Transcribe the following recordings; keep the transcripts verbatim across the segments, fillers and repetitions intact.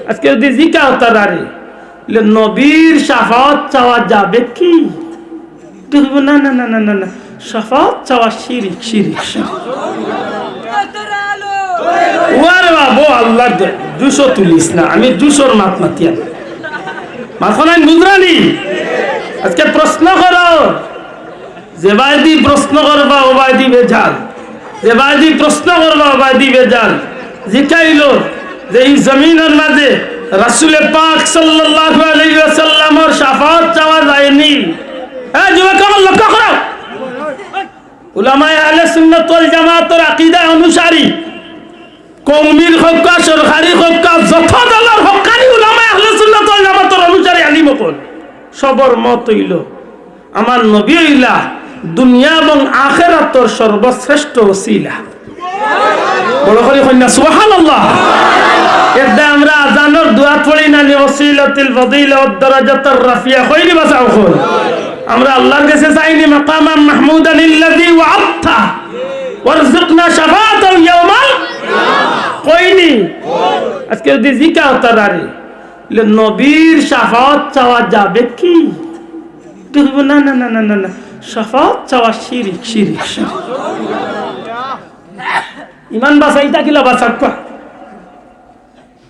আজকে যদি জিকাও তারারে, বলে, "নবীর শাফাআত চাওয়া যাবে কি?" দেখবো, "না, না, না, না, না, না, শাফাআত চাওয়া শিরিক, শিরিক, শিরিক।" ওয়ারে বাবু, আল্লাহর দোহাই, দুশো তুলিস না, আমি দুশোর মাত মাতিয়ার। মাখন আমি বুঝরানি। আজকে প্রশ্ন করো, যে বায়দি প্রশ্ন করবা, ও বায়দি বেজাল। যে বায়দি প্রশ্ন করবা, ও বায়দি বেজাল। জিকাইলো যে এই জমিনর মাঝে রাসূলে পাক সাল্লাল্লাহু আলাইহি ওয়াসাল্লামর শাফাআত চাওয়া যায়নি। হ্যাঁ, যুবক, আমার লক্ষ্য করো। উলামায়ে আহলে সুন্নাত ওয়াল জামাতর আকীদা অনুসারী, কওমির হক্কা, সরকারি হক্কা, যত দলর হক্কানি উলামায়ে আহলে সুন্নাত ওয়াল জামাতর অনুসারী আলিম অকল, সবর মত অইলো, আমার নবী অইলা দুনিয়া এবং আখেরাতর সর্বশ্রেষ্ঠ ওসিলা। বড় করি কইন না, সুবহানাল্লাহ। এরদায় আমরা আজানর দোয়াত পড়ি না নি, ওসিলাতিল ফাদিলা ওয়াদ দারাজাতার রাফিয়া, কইনি বাসা অকল। আমরা আল্লাহর গেছে চাইনি, মাকামান মাহমুদান আল্লাযী ওয়াআদতা, ওয়ারযুকনা শাফাআতাহু ইয়াওমাল, কইনি। আজকে যদি জিকাও তারারে, বলে, "নবীর শাফাআত চাওয়া যাবে কি?" দেখবো, "না, না, না, না, না, না, শাফাআত চাওয়া শিরিক, শিরিক, শিরিক।" ইমান বাঁচাইতা কিলা বাঁচাক্কা?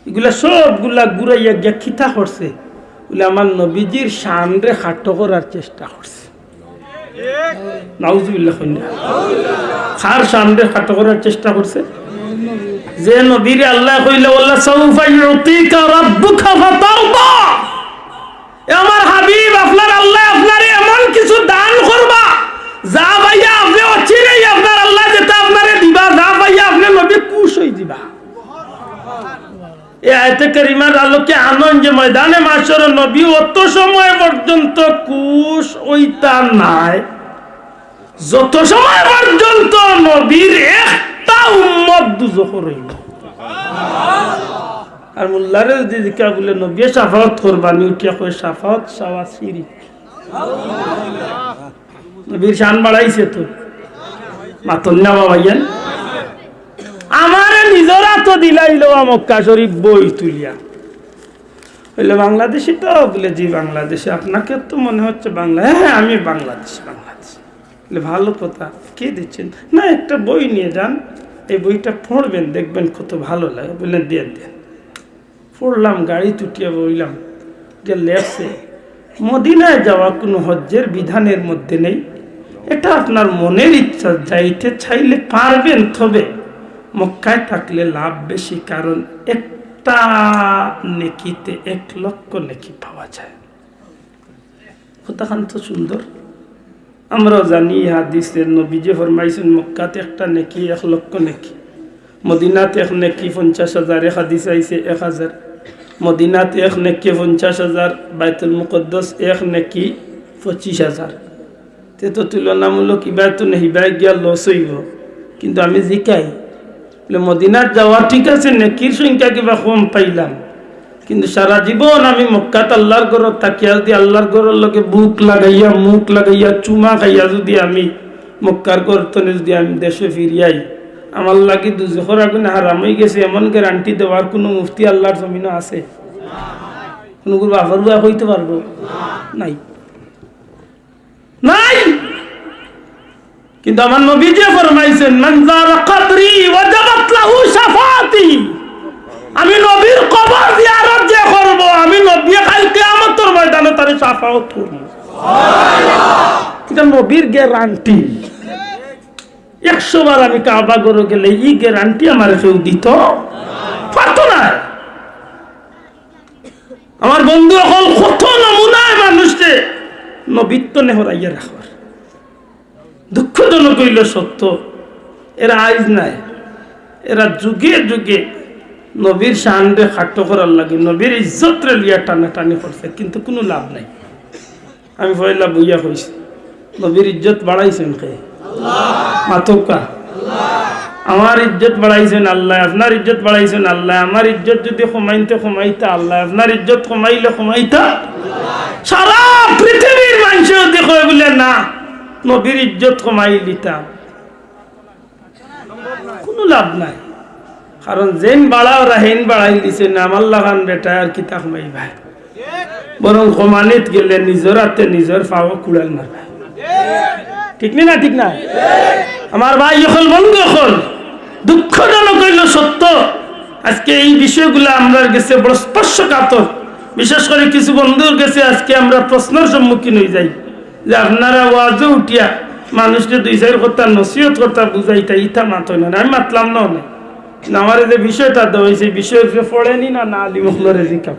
ইগুলা সবগুলা ঘুরাইয়া গিয়া কিতা করছে? বলে, আমার নবীজির শানরে খাটো করার চেষ্টা করছে। নাউজুবিল্লাহ কইন না। কার শানরে খাটো করার চেষ্টা করছে? যে নবীরে আল্লায় কইলা, "ওয়ালা সাউফা ইউতিকা রাব্বুকা ফাতারদা।" এ আমার হাবিব, আপনার আল্লায় আপনারে এমন কিছু দান করবা, যা পাইয়া আপনে অচিরেই আপনার আল্লায় যেটা আপনারে দিবা, যা পাইয়া আপনে নবী খুশ অইযিবা। এই আয়াতে কারিমার আলোকে আনইন যে ময়দানে মাশরো নবী অত সময় পর্যন্ত খুশ অইতা নায়, যত সময় পর্যন্ত নবীর একটা উম্মত দুজখো রইবো। আর মোল্লারে যদি জিকা বলে, "নবীয়ে শাফাআত করবা নি?" উঠিয়া কয়, "শাফাআত চাওয়া শিরিক।" নবীর শান বাড়াইছে তো। মাতইন না বাবা, ইয়ান। আমারে নিজর আতো দিলাইলো মক্কা শরীফ বই তুলিয়া। বলে, "বাংলাদেশি তো?" বলে, "জি, বাংলাদেশি।" "আপনাকে তো মনে হচ্ছে বাংলা।" "হ্যাঁ, হ্যাঁ, আমি বাংলাদেশি, বাংলাদেশি।" বলে, "ভালো কথা, কে দিচ্ছেন?" "না, একটা বই নিয়ে যান, এই বইটা পড়বেন, দেখবেন কত ভালো লাগে।" বললেন, "দেন, দেন।" পড়লাম, গাড়িত উঠিয়া বইলাম, যে লেখছে, "মদিনায় যাওয়া কোনো হজ্জের বিধানের মধ্যে নেই, এটা আপনার মনের ইচ্ছা, যাইতে চাইলে পারবেন, তবে মক্কায় থাকলে লাভ বেশি, কারণ একটা নেকিতে এক লক্ষ নেকি পাওয়া যায়।" কথাখান তো সুন্দর। আমরাও জানি এই হাদিসের নবীজি ফরমাইছইন, "মক্কাত একটা নেকি এক লক্ষ নেকি, মদিনাত এক নেকি পঞ্চাশ হাজার।" এক হাদিস আইছে এক হাজার, মদিনাত এক নেকি পঞ্চাশ হাজার, বায়তুল মুকদ্দস এক নেকি পঁচিশ হাজার। তে তো তুলনামূলক ইবায় তো নেই, ইবায় গিয়া লস অইবো। কিন্তু আমি জিকাই, বলে, মদিনাত যাওয়া ঠিক আছে, নেকির সংখ্যা কিবা কম পাইলাম, কিন্তু সারা জীবন আমি মক্কাত আল্লাহর ঘরো থাকিয়া যদি আল্লাহর ঘরর লগে বুক লাগাইয়া, মুখ লাগাইয়া, চুমা খাইয়া যদি আমি মক্কার ঘর তনে যদি আমি দেশো ফিরিয়াই, আমার লাগি দুজখর আগুন হারাম অইগেছে, এমন গ্যারান্টি দেওয়ার কুনু মুফতি আল্লাহর জমিনো আছে? কুনু গুরু বাফর বুয়া কইতে পারবো? নাই। নাই। কিন্তু আমার নবীজি ফরমাইছইন, "মান যারা কবরি ওয়াজাবাত লাহু শাফাআতি।" আমি নবীর কবর জিয়ারত যে করবো, আমি নবী কাল কিয়ামতর ময়দানো তারে শাফাআত করমু। এটা নবীর গ্যারান্টি। একশো বার আমি কাবা ঘরো গেলে ই গ্যারান্টি আমারে কেউ দিতো পারতো না। আমার বন্ধু অকল, কত নমুনায় মানুষরে নবীত্ব নেহরাইয়া রাখবার। দুঃখজনক অইলো সত্য, এরা আইজ নাই, এরা যুগে যুগে নবীর শানরে খাটো করার লাগি, নবীর ইজ্জতরে লইয়া টানাটানি করছে, কিন্তু কুনু লাভ নাই। আমি পয়লা বইয়া কইছি, নবীর ইজ্জত বাড়াইছইন কে? মাতউক্কা। আমার ইজ্জত বাড়াইছইন আল্লায়, আপনার ইজ্জত বাড়াইছইন আল্লায়। আমার ইজ্জত যদি কমাইতে কমাইতা আল্লায়, আপনার ইজ্জত কমাইলে কমাইতা। সারা পৃথিবীর মানষে যদি কয় বলে, "না, নবীর ইজ্জত কমাইলিতাম", কুনু লাভ নাই। কারণ যেইন বাড়া ওরা হেইন বাড়াই দিছে না, আমার লাখান বেটা আর কিতা কমাইবা? বরং কমানিত গেলে নিজর আতে নিজর ফাও কুড়াল মারবা। ঠিক নি না? ঠিক না? আমার ভাই অকল, বন্ধু অকল, দুঃখজনক অইলো সত্য, আজকে এই বিষয়গুলা আমরার গেছে বড় স্পর্শকাতর। বিশেষ করি কিছু বন্ধুর গেছে আজকে আমরা প্রশ্নর সম্মুখীন অই যাই যে আপনারা ওয়াজো উঠিয়া মানুষরে দুই চাইর কথা নসিহত করতা বুঝাইতা, ইতা মাতইন না। আমি মাতলাম না অনে, কিন্তু আমারে যে বিষয়টা দেওয়া অইছে, এই বিষয়র উপরে পড়েনি না, না আলিম অকলরে জিকাও।